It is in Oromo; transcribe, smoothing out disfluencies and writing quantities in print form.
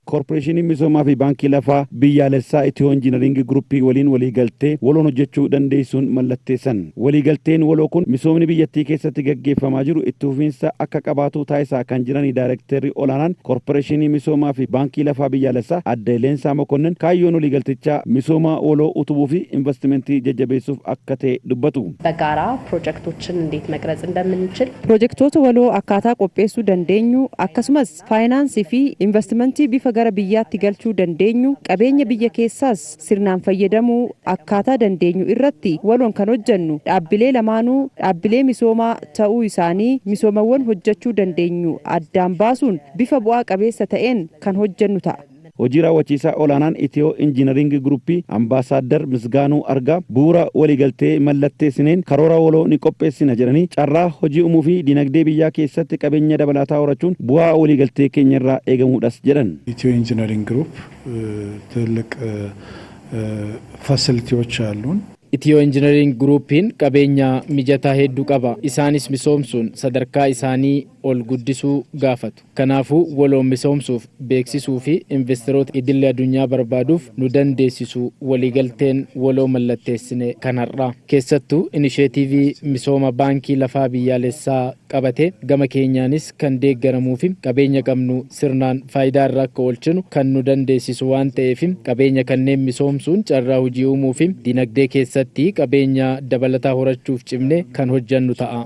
Koorporeeshinii Misoomaa fi Baankii Lafaa Biyyaalessaa Itiyoo Injiinaringii Guruppii waliin waliigaltee waloon hojjechuu dandeessuun mallatteessan. Waliigalteen waloo kun misoomni biyyattii keessatti gaggeeffamaa jiru itti fufiinsa akka qabaatu taasisaa kan jiranii Daayirektarri olaanaan Koorporeeshinii Misoomaa fi Baankii Lafaa Biyyaalessaa Adde Leensaa Mokonnin, kaayyoon waliigaltichaa misooma waloo utubuu fi investimentii jajjabeessuuf akka ta'e dubbatu. በጋራ ፕሮጀክቶችን እንዴት መቅረጽ እንደምንችል Pirojektoota waloo akkaataa qopheessuu dandeenyu, akkasumas faayinaansii fi investimentii bifa gara biyyaatti galchuu dandeenyu, qabeenya biyya keessaas sirnaan fayyadamuu akkaataa dandeenyu irratti waloon kan hojjennu. Dhaabbilee lamaanuu dhaabbilee misoomaa ta'uu isaanii misoomawwan hojjechuu dandeenyu addaan baasuun bifa bu'aa qabeessa ta'een kan hojjennu ta'a. Hojii raawwachiisaa olaanaan Itiyoo Injiinaringii Guruppii Ambaasaaddar Misgaanuu Argaa bu'uura waliigaltee mallatteessineen karoora waloo ni qopheessina jedhanii, carraa hojii uumuu fi dinagdee biyyaa keessatti qabeenya dabalataa horachuun bu'aa waliigaltee keenya irraa eegamuudhas jedhan. ኢትዮ ኢንጂነሪንግ ግሩፕ ትልቅ facility ዎች አሉን። Itiyoo Injinariing Guruupiin qabeenya mijataa hedduu qaba. Isaanis misoomsuun sadarkaa isaanii ol guddisuu gaafatu. Kanaafuu waloon misoomsuuf, beeksisuu fi investeroota idilee addunyaa barbaaduuf nu dandeessisu waliigalteen waloo mallatteessine kan har'aa. Keessattuu inisheetiivii misooma Baankii Lafaa Biyyaalessaa qabate gama keenyaanis kan deeggaramuu fi qabeenya qabnu sirnaan faayidaa irra akka oolchinu kan nu dandeessisu waan ta'eef, qabeenya kanneen misoomsuun carraa hojii uumuu fi dinagdee keessatti qabeenya dabalataa horachuuf cimne kan hojjannu ta'a.